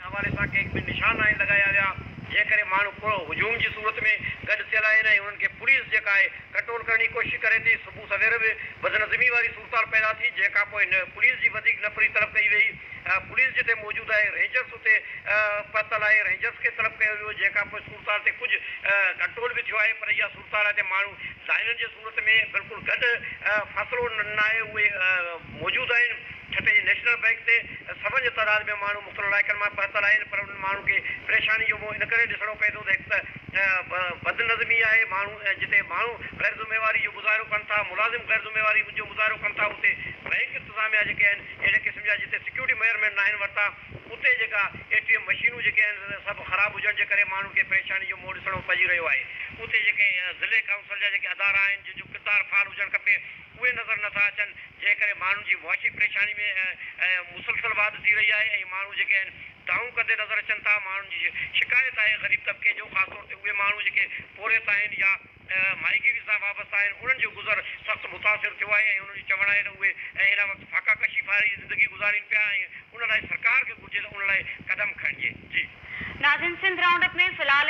حوالي سان ڪي به نشان ناهن لڳايا ويا، جنهن ڪري ماڻهو پورو هجوم جي صورت ۾ گڏ ٿيل آهن ۽ انهن کي پوليس جيڪا آهي ڪنٽرول ڪرڻ جي ڪوشش ڪري ٿي، صبح سوير به بدنظمي واري صورتحال پيدا ٿي، جنهن کانپوء پوليس جي وڌيڪ نفري طلب ڪئي وئي، پوليس جتي موجود آهي رينجرز اتي پهتل آهي، رينجرز کي طلب ڪيو ويو، جنهن کانپوء صورتحال تي ڪجهه ڪنٽرول به ٿيو آهي پر اها صورتحال آهي ته ماڻهو لائنن جي صورت ۾ بلڪل گڏ فاصلو ناهي اهي موجود آهن. ٺٽي جي نيشنل بئنڪ تي سون جي تعداد ۾ ماڻهو مختلف علائقن مان پهتل آهن پر انهن ماڻهن کي پريشاني جو منهن ان ڪري ڏسڻو پئي ٿو ته هڪ ته بدنظمي آهي ماڻهو جتي ماڻهو غير ذميواري جو مظاهرو ڪن ٿا ملازم غير ذميواري جو مظاهرو ڪن ٿا اتي بئنڪ انتظاميا جيڪي آهن اهڙي قسم جا جتي سيڪيورٽي ميئرمينٽ ناهن ورتا اتي جيڪا اي ٽي ايم مشينون جيڪي آهن سڀ خراب هجڻ جي ڪري ماڻهن کي پريشاني جو منهن ڏسڻو پئجي رهيو آهي اتي جيڪي ضلعي ڪائونسل جا جيڪي ادارا آهن جن جو ڪردار فعال هجڻ کپي اهي نظر نٿا اچن جنهن ڪري ماڻهن جي معاشي پريشاني ۾ مسلسل واڌ ٿي رهي آهي ۽ ماڻهو جيڪي آهن دانهون ڪندي نظر اچن ٿا ماڻهن جي شڪايت آهي غريب طبقي جو خاص طور تي اهي ماڻهو جيڪي پورهيت آهن يا ماهيگيري سان وابسته آهن انهن جو گذر سخت متاثر ٿيو آهي ۽ انهن جو چوڻ آهي ته اهي هن وقت فاقا ڪشي واري زندگي گذارين پيا ۽ ان لاء سرڪار کي گهرجي ته ان لاء قدم کڻجي. جي. ناظرين سنڌ رائونڊ اپ ۾ في الحال.